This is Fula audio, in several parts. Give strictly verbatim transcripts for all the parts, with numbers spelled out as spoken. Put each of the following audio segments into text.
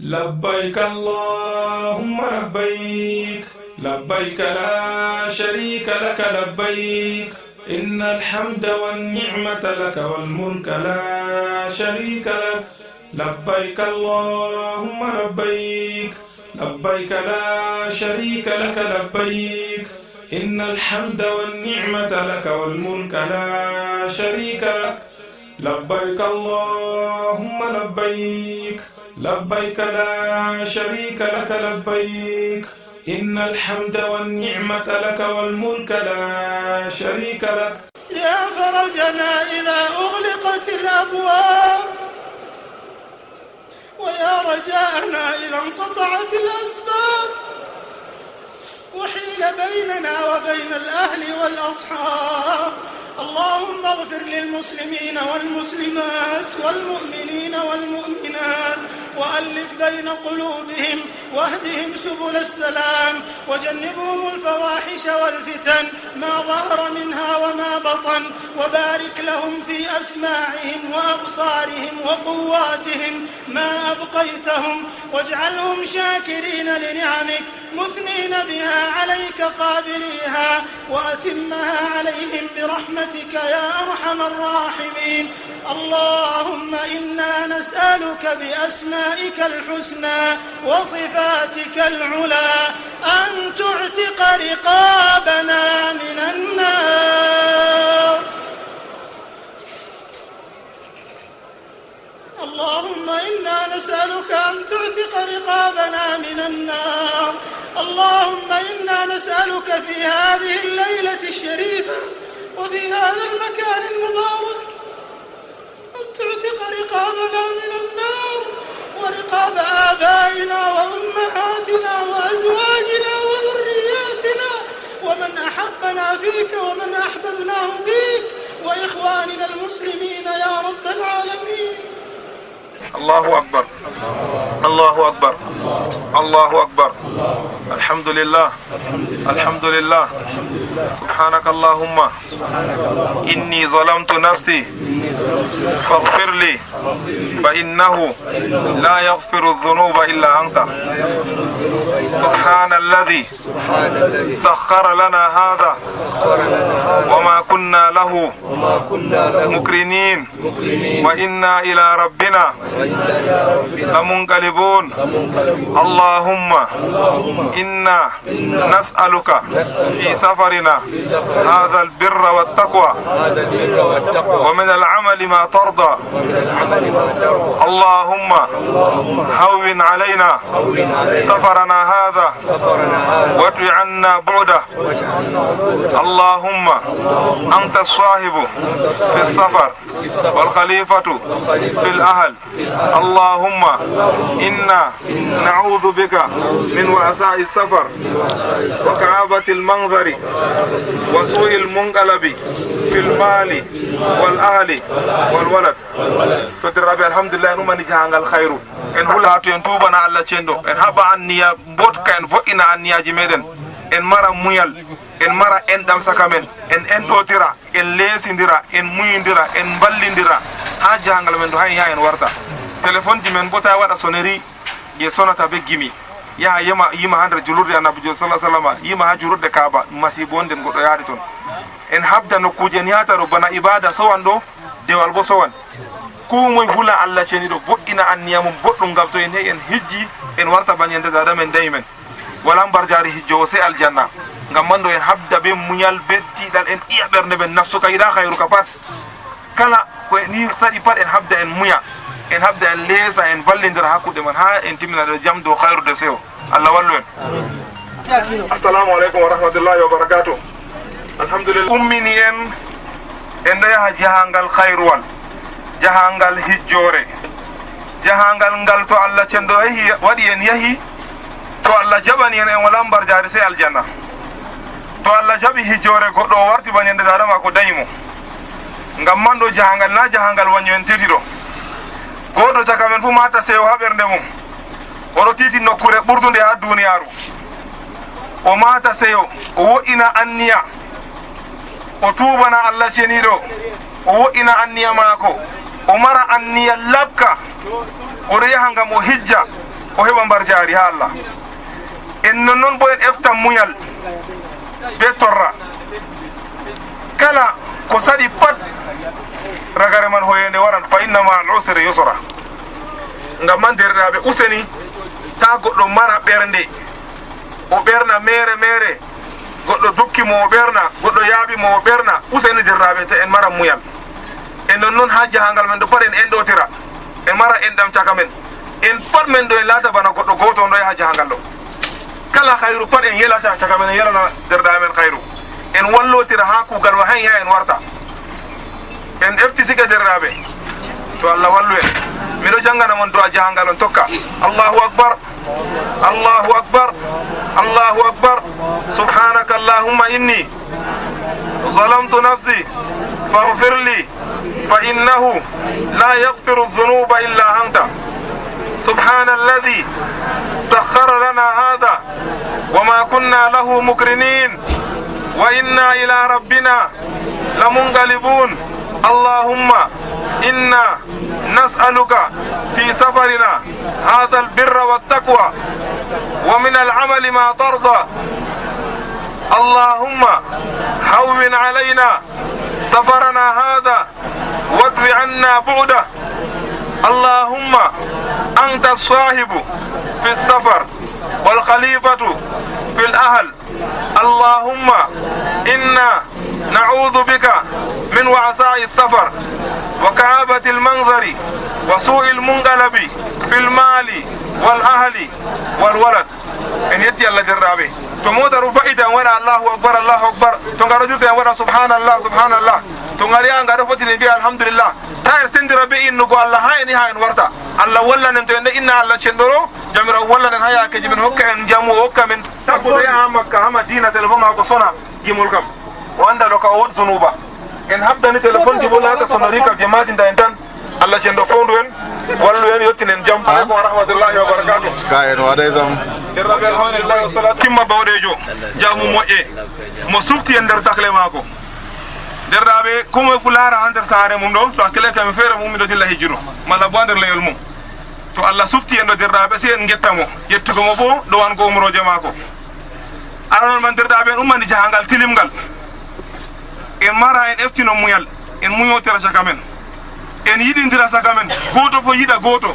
لبيك اللهم لبيك، لبيك لا شريك لك لبيك، إن الحمد والنعمة لك والملك لا شريك لك. لبيك اللهم لبيك، لبيك لا شريك لك لبيك، إن الحمد والنعمة لك والملك لا شريك لك. لبيك اللهم لبيك، لبيك لا شريك لك لبيك، إن الحمد والنعمة لك والملك لا شريك لك. يا فرجنا إذا أغلقت الأبواب، ويا رجاءنا إذا انقطعت الأسباب، وحيل بيننا وبين الأهل والأصحاب. اللهم اغفر للمسلمين والمسلمات والمؤمنين والمؤمنات، وألف بين قلوبهم، واهدهم سبل السلام، وجنبهم الفواحش والفتن ما ظهر منها وما بطن، وبارك لهم في أسماعهم وأبصارهم وقواتهم ما أبقيتهم، واجعلهم شاكرين لنعمك مثنين بها عليك قابليها، وأتمها عليهم برحمتك يا أرحم الراحمين. اللهم إنا نسألك بأسمائك الحسنى وصفاتك العلى أن تعتق رقابنا من النار. اللهم إنا نسألك أن تعتق رقابنا من النار. اللهم إنا نسألك في هذه الليلة الشريفة وفي هذا المكان المبارك أن تعتق رقابنا من النار، ورقاب آبائنا وأمهاتنا وأزواجنا وذرياتنا ومن أحبنا فيك ومن أحببناه فيك وإخواننا المسلمين يا رب العالمين. الله أكبر. الله أكبر. الله أكبر. الحمد لله. الحمد لله. سبحانك اللهم إني ظلمت نفسي فاغفر لي فإنه لا يغفر الذنوب إلا أنت. سبحان الذي سخر لنا هذا وما كنا له مقرنين وإنا إلى ربنا لمنقلبون. اللهم إنا نسألك في سفرنا هذا البر والتقوى ومن العمل ما ترضى. اللهم هون علينا سفرنا هذا وادفع عنا بعده. اللهم أنت الصاحب في السفر والخليفة في الأهل. اللهم إنا نعوذ بك من وعثاء السفر وكآبة المنظر وسوء المنقلب في المال والأهل والولد. Todiraaɓe, alhamdulillah, en ummani jahangal khayru. En hula to en tuubana Allah cenɗo. En haɓa anniya mboɗka, en vo'ina anniyaaji meɗen. En mara muyal, en mara enɗam saka men. En enɗotira, en leesindira, en muyindira, en mballindira. Haa jahangal men ɗo, haa en yaha en warta. Telefonji men bo ta waɗa soneri je sonata be gimi. Yaha yima, yima haa nder julurde Annabijo sallallahu alaihi wasallam, yima haa julurde Kaaba, masiibo on nden goɗɗo yaari ton. En habda nokkuuje en yahata ɗo bana ibada sowan ɗo, dewal bo sowan. Ko moy hula Allah ceniɗo, vo'ina anniya mum boɗɗum ngam to en yahi en hijji, en warta bana yande dada men dayi men. Wala mbarjaari hijjowo sey aljanna. Ngam man ɗo en habda be munyal, be tiiɗal, en iya ɓernde men, nafsu ka yiɗa khayru ka pat. Kala ko ni saɗi pat en habda en muya, en habda en leesa, en vallindira hakkunde man haa en timmina ɗo jam, dow khayru, dow seyo. Allah wallu en. Assalamu alaikum wa rahmatullahi wa barakatuh. Alhamdulillah. Ummini en, en ɗo yaha jahangal khayruwal, jahangal hijjore, jahangal ngal to Allah cenɗo yahi, waɗi en yahi, to Allah jaɓani en, en wala mbarjaari sey aljanna. To Allah jaɓi hijjore goɗɗo, o warti bana yande dada maako dayi mo. Ngam man ɗo jahangal na jahangal wanyo en titi ɗo. Goɗɗo caka men fu mata seyo haa ɓernde mum. Oɗo titi nokkure ɓurtunde haa duniyaaru. O mata seyo, o wo'ina anniya. O tuubana Allah ceniɗo. O wo'ina anniya maako. O mara anniya labka. Oɗo yaha ngam o hijja. o heɓa mbarjaari haa Allah. En non non bo en eftan muñal be torra. Kala ko saɗi pat, ragare man hoyeende waran, fa inna ma al usri yusra. Ngam man, deerɗiraaɓe, useni taa goɗɗo mara ɓernde, o ɓerna meere meere, goɗɗo dukki mo o ɓerna, goɗɗo yaaɓi mo o ɓerna. Useni, deerɗiraaɓe, te en mara muñal. En non non haa jahangal men ɗo pat en enɗotira, en mara enɗam caka men. En pat men ɗo en laata bana goɗɗo gooto on ɗo yaha jahangal ɗo. Kala hayru pat en yelata caka men, en yelana deerɗiraaɓe men hayru. En wallotira haa kuugal wa hay haa en warta. En efti sike, deerɗiraaɓe. To Allah wallu en. Miɗo janngana mon du'a jahangal on tokka. Allahu akbar. Allahu akbar. Allahu akbar. سبحانك اللهم إني ظلمت نفسي فاغفر لي فإنه لا يغفر الذنوب إلا أنت. سبحان الذي سخر لنا هذا وما كنا له مقرنين وإنا إلى ربنا لمنقلبون. اللهم إنا نسألك في سفرنا هذا البر والتقوى ومن العمل ما ترضى. اللهم هون علينا سفرنا هذا وادو عنا بعده. اللهم أنت الصاحب في السفر والخليفة في الأهل. اللهم إنا نعوذ بك من وعثاء السفر وكآبة المنظر وسوء المنقلب في المال والأهل والولد. En yetti Allah, deerɗiraaɓe. To moota ɗum fa'i, to en waɗa Allahu akbar, Allahu akbar. To nga ɗo juuta, en waɗa subhanallah, subhanallah. To nga yaha, nga ɗo fotini, en mbi'a alhamdulillah. Taa en senndira bee innugo Allah haa en yaha en warta. Allah wallan en to en ɗo inna Allah cenɗo ɗo, Jawmiraawo wallan en haa yaakeeji men, hokka en njamu, o hokka men. Takko ɗo yaha Makka, haa Madiina, telefon maako sona, gimol kam. O annda ɗo ka o woodi zunuuba. En haɓdani telefonji bo laata sonori ka je maatinta en tan. Allah cenɗo fowndu en, wallu en, yottin en jam. Aleykum wa rahmatullahi wa barakatuh. Ka en waɗay jam. Deerɗiraaɓe, alhamdulillah, wassalatu. Timma bawɗeejo, jaamu moƴƴe, mo sufti en nder takle maako. Deerɗiraaɓe, koo moye fuu laara haa nder saare mum ɗo, to hakkile kam feere mum, miɗo dilla hijjuno, malla bo haa nder leyol mum. To Allah sufti en ɗo, deerɗiraaɓe, sey en ngetta mo. Yettugo mo bo, ɗowango umrooje maako. Aranol man, deerɗiraaɓe, en ummani jahangal tilimngal. En mara, en eftino muñal, en muñotira caka men. En yiɗindira caka men, gooto fof yiɗa gooto.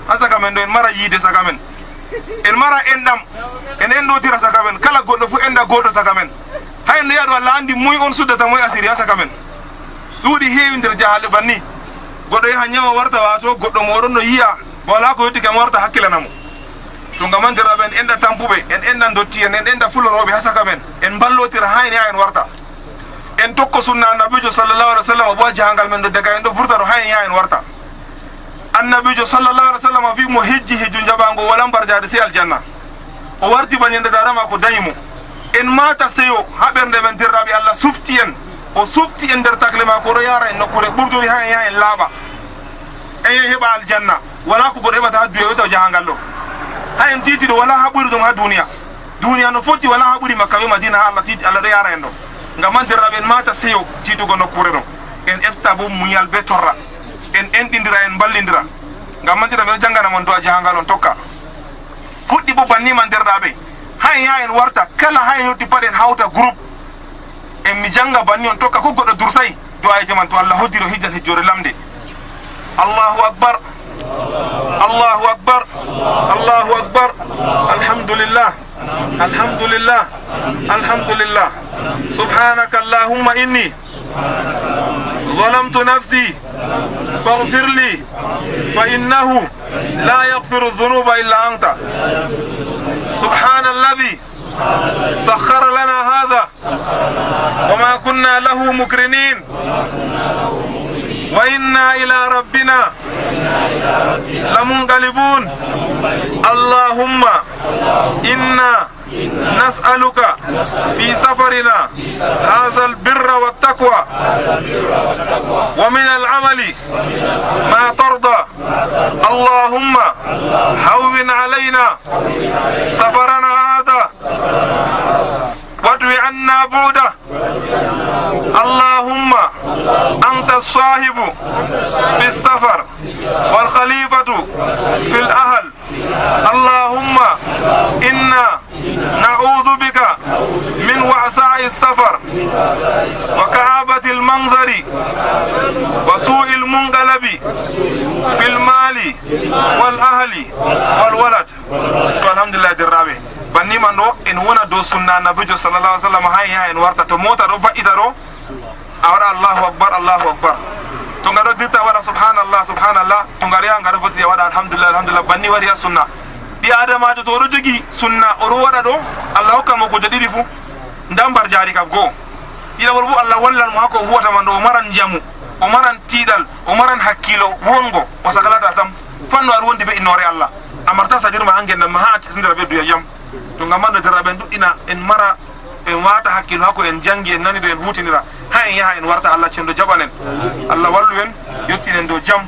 Haa caka men ɗo, en mara yiide caka men. En mara enɗam, en enɗotira caka men. Kala goɗɗo fof enɗa gooto caka men. Haa en yaha ɗo, Allah anndi moy on suddata moy asiri haa caka men. Ɗuuɗi heewi nder jahaaɗe banni. Goɗɗo yaha ñawa warta, waato goɗɗo mo oɗon no yi'a, walaa ko yotti kam warta hakkilana mo. To ngam man, deerɗiraaɓe, en enɗa tampuɓe, en enɗa ndotti'en, en enɗa fulorooɓe haa caka men. En mballotira haa en yaha en warta. En tokko sunna Annabiijo sallallahu alaihi wasallam, bo haa jahangal men ɗo, daga en ɗo vurta ɗo haa en yaha en warta. Annabiijo sallallahu alaihi wasallam wi'i mo hijji hijju njaɓaango walaa mbarjaari sey aljanna. O warti ba ñande daara maako dañi mo. En maata seyo haa ɓernde men, deerɗiraaɓe, Allah sufti en. O sufti en nder takle maako, o ɗo yaara en nokkuure ɓurduɗe haa en yaha en laaɓa. En yaha heɓa aljanna. Walaa ko goɗɗo heɓata haa duya wiyata o jahangal ɗo. Haa en tiiti ɗo, walaa haa ɓuri ɗum haa duniya. Duniya no foti, walaa haa ɓuri Makka bee Madiina, haa Allah tiiti, Allah ɗo yaara en ɗo. Ngam man, deerɗiraaɓe, en maata seyo tiitugo nokkuure ɗo. En efta bo muñal bee torra. En enɗindira, en mballindira. Ngam man, deerɗiraaɓe, miɗo janngana mon du'a jahangal on tokka. Fuɗɗi bo banni man, deerɗiraaɓe. Haa en yaha en warta, kala haa en yotti pat en hawta groupe. En mi jannga banni on tokka, ko goɗɗo dursay. Du'aayeeje man to Allah hoddiri o hijjan hijjoore lamnde. Allahu akbar. Allahu akbar. Allahu akbar. Alhamdulillah. Alhamdulillah. Alhamdulillah. سبحانك اللهم إني ظلمت نفسي فاغفر لي فإنه لا يغفر الذنوب إلا أنت. سبحان الذي سخر لنا هذا وما كنا له مقرنين وإنا إلى ربنا لمنقلبون. اللهم إنا نسألك في سفرنا هذا البر والتقوى ومن العمل ما ترضى. اللهم هون علينا سفرنا هذا وادو عنا بعده. اللهم أنت الصاحب في السفر والخليفة في الأهل. والأهل والولد. To, alhamdulillah, derɗaaɓe. Banni man ɗo, en wona dow sunna Nabiijo sallallahu alaihi wasallam, haa en yaha en warta. To moota ɗo, va'itaa ɗo, a waɗa Allahu Akbar, Allahu Akbar. To nga ɗo dirta, waɗa subhanallah, subhanallah. To nga ɗo yaha, nga ɗo foti, a waɗa alhamdulillah, alhamdulillah. Banni wari haa sunna. Ɓii Aadamaajo to o ɗo jogi sunna, o ɗo waɗa ɗo, Allah hokkan mo kuje ɗiɗi fuu. Ndaa mbar jaari kam goo. Ɗiɗaɓol boo, Allah wallan mo haa ko o huwata man ɗo, o maran njamu, o maran tiiɗal, o maran hakkiilo wonngo, o saklataa sam. Fannu aɗa wondi bee innoore Allah. A martaa saɗirma haa ngenndam ma, haa a tindira bee duyam. To ngam man ɗo, derɗaaɓe, en ɗuɗɗina, en mara, en waata hakkiilo haa ko en janngi, en nani ɗo, en huutinira. Haa en yaha en warta, Allah cenɗo jaɓan en. Allah wallu en, yottin en dow jam.